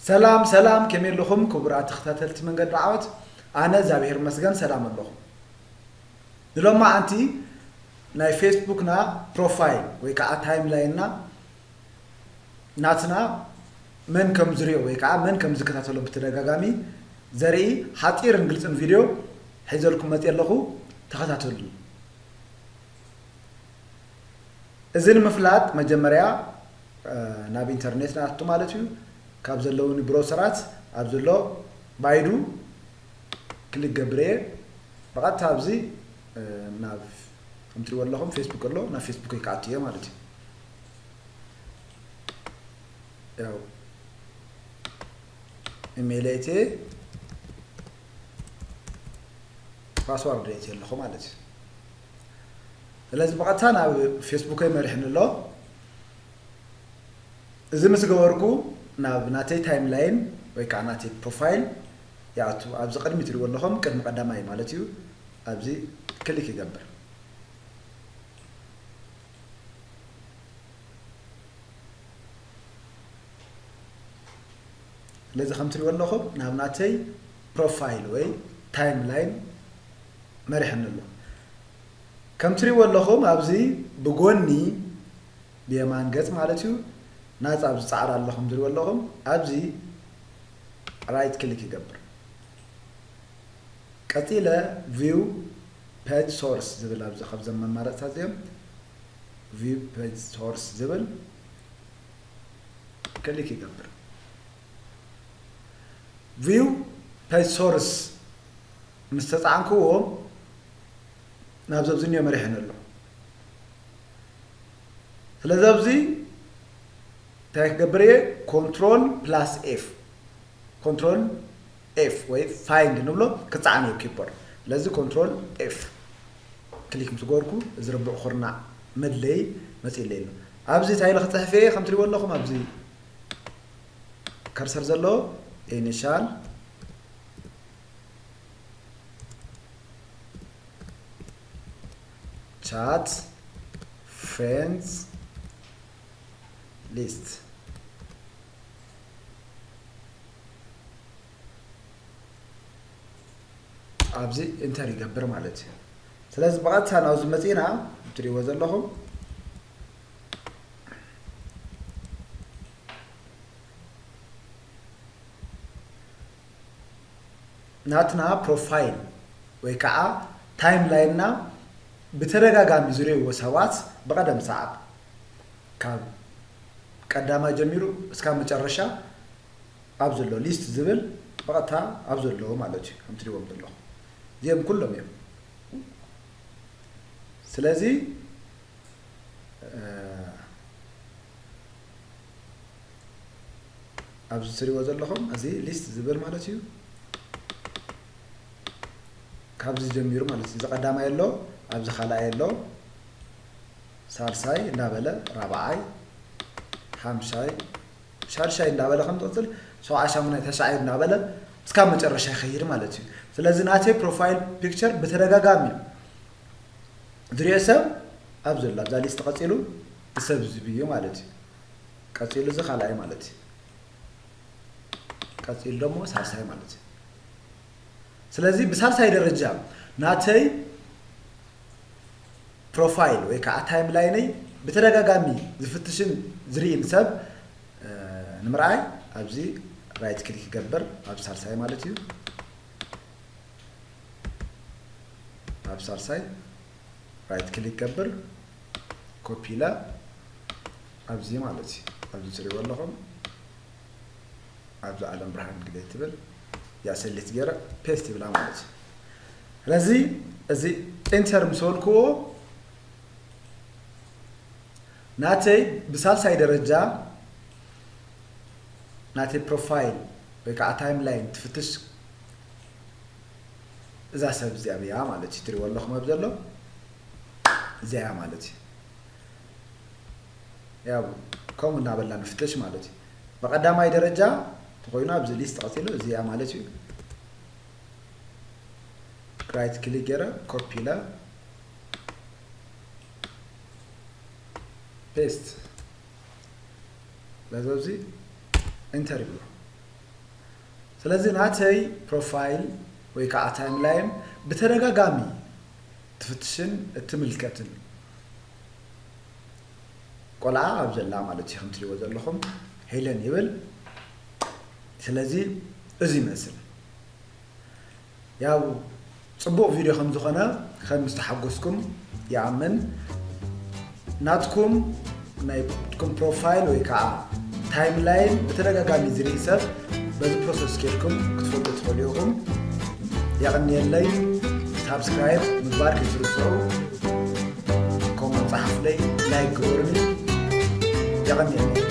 ሰላም ሰላም፣ ከመይ ኣለኹም ክቡራት ተኸታተልቲ መንገዲ ዓወት? ኣነ እግዚኣብሔር ይመስገን ሰላም ኣለኹ። ንሎማዓንቲ ናይ ፌስቡክና ፕሮፋይል ወይ ከዓ ታይም ላይንና ናትና መን ከም ዝሪኦ ወይ ከዓ መን ከም ዝከታተሎ ብተደጋጋሚ ዘርኢ ሓፂርን ግልፅን ቪድዮ ሒዘልኩም መፅየ ኣለኹ። ተኸታተሉኒ። እዚ ንምፍላጥ መጀመርያ ናብ ኢንተርኔት ንኣቱ ማለት እዩ። ካብ ዘለውኒ ብሮሰራት ኣብ ዘሎ ባይዱ ክሊክ ገብር እየ። ብቐጥታ ኣብዚ ናብ ከም ትሪእዎ ኣለኹም ፌስቡክ ኣሎ፣ ናብ ፌስቡክ ክኣቱ እየ ማለት እዩ። ያው ኢሜይል እየ ፓስዋርድ እየ ኣለኹ ማለት እዩ። ስለዚ ብቐጥታ ናብ ፌስቡከይ መሪሕኒ ኣሎ። እዚ ምስ ገበርኩ ናብ ናተይ ታይም ላይን ወይ ከዓ ናተይ ፕሮፋይል ይኣቱ። ኣብዚ ቅድሚ ትሪእዎ ኣለኹም ቅድሚ ቀዳማይ ማለት እዩ። ኣብዚ ክሊክ ይገብር። ስለዚ ከም ትሪእዎ ኣለኹም ናብ ናተይ ፕሮፋይል ወይ ታይም ላይን መሪሕኒ ኣሎ። ከም ትሪእዎ ኣለኹም ኣብዚ ብጎኒ ብየማን ገጽ ማለት እዩ ናጻ ኣብዚ ጻዕር ኣሎ። ከም ትሪእዎ ኣለኹም ኣብዚ ራይት ክሊክ ይገብር። ቀጺለ ቪው ፔጅ ሶርስ ዝብል ኣብዚ ካብዞም መማረጽታት እዚኦም ቪው ፔጅ ሶርስ ዝብል ክሊክ ይገብር። ቪው ፔጅ ሶርስ ምስ ተጻዕንክዎ ናብዚ ኣብዚ እኒኦ መሪሕኒ ኣሎ። ስለዚ ኣብዚ እንታይ ክገብር እየ? ኮንትሮል ፕላስ ኤፍ፣ ኮንትሮል ኤፍ ወይ ፋይንድ ንብሎ ክጻዕን እዩ ኪቦርድ። ስለዚ ኮንትሮል ኤፍ ክሊክ ምስ ገበርኩ እዚ ርቡዕ ኩርናዕ መድለዪ መጺእለይ ኣሎ። ኣብዚ እንታይ ኢለ ክጽሕፍ እየ? ከም ትሪእዎ ኣለኹም ኣብዚ ከርሰር ዘሎ ኢኒሻል ቻት ፍሬንድስ ሊስት ኣብዚ ኢንተር ይገብር ማለት እዩ። ስለዚ ብቐጥታ ናብዚ መፂና እትሪእዎ ዘለኹም ናትና ፕሮፋይል ወይ ከዓ ታይም ላይንና ብተደጋጋሚ ዝርእይዎ ሰባት ብቐደም ሰዓብ ካብ ቀዳማይ ጀሚሩ እስካብ መጨረሻ ኣብ ዘሎ ሊስት ዝብል ብቐጥታ ኣብ ዘለዎ ማለት እዩ። ከም ትሪእዎም ዘለኹም እዚኦም ኩሎም እዮም። ስለዚ ኣብዚ ትሪእዎ ዘለኹም እዚ ሊስት ዝብል ማለት እዩ። ካብዚ ጀሚሩ ማለት እዩ። እዚ ቀዳማይ ኣሎ፣ ኣብዚ ካልኣይ ኣሎ፣ ሳልሳይ እንዳበለ ራብዓይ፣ ሓምሻይ፣ ሻድሻይ እንዳበለ ከም ዝቕፅል ሸውዓይ ሻሙናይ ተሻዓይ እንዳበለ እስካብ መጨረሻ ይኸይድ ማለት እዩ። ስለዚ ናተይ ፕሮፋይል ፒክቸር ብተደጋጋሚ ዝሪኦ ሰብ ኣብ ዘሎ ኣብዛ ሊስት ቀፂሉ ሰብ ዝብዮ ማለት እዩ። ቀፂሉ እዚ ካልኣይ ማለት እዩ። ቀፂሉ ደግሞ ሳልሳይ ማለት እዩ። ስለዚ ብሳልሳይ ደረጃ ናተይ ፕሮፋይል ወይ ከዓ ታይም ላይነይ ብተደጋጋሚ ዝፍትሽን ዝርእን ሰብ ንምርኣይ ኣብዚ ራይት ክሊክ ይገብር ኣብ ሳልሳይ ማለት እዩ። ኣብ ሳልሳይ ራይት ክሊክ ገብር ኮፒ ኢለ ኣብዚ ማለት እዩ። ኣብዚ ትሪእዎ ኣለኹም ኣብዚ ኣለም ብርሃን ግደይ ትብል ያ ሰሌክት ገይረ ፔስት ይብላ ማለት እዩ። ስለዚ እዚ ኢንተር ምስ በልክዎ ናተይ ብሳልሳይ ደረጃ ናተይ ፕሮፋይል ወይ ከዓ ታይም ላይን ትፍትሽ እዛ ሰብ እዚኣ እያ ማለት እዩ። ትሪእዎ ኣለኹም ኣብ ዘሎ እዚኣ እያ ማለት እዩ። ያው ከምኡ እናበልና ንፍትሽ ማለት እዩ። ብቐዳማይ ደረጃ ተኾይኑ ኣብዚ ሊስት ቀፂሉ እዚኣ ማለት እዩ። ራይት ክሊክ ገይረ ኮፒ ኢለ ፔስት ለዘብዚ ኢንተር ይብሎ። ስለዚ ናተይ ፕሮፋይል ወይ ከዓ ታይም ላይን ብተደጋጋሚ ትፍትሽን እትምልከትን ቆልዓ ኣብ ዘላ ማለት እዩ። ከም ትሪእዎ ዘለኹም ሄለን ይብል። ስለዚ እዚ ይመስል። ያው ጽቡቕ ቪድዮ ከም ዝኾነ ከም ዝተሓጎስኩም ይኣምን። ናትኩም ናይ ናትኩም ፕሮፋይል ወይ ከዓ ታይም ላይን ብተደጋጋሚ ዝርኢ ሰብ በዚ ፕሮሰስ ኬድኩም ክትፈልጡ ትኽእሉ ኢኹም። የቐንየለይ። ሳብስክራይብ ምግባር ከይትርስዑ። ኮመንት ጸሓፉለይ፣ ላይክ ግበሩኒ። የቐንየለይ።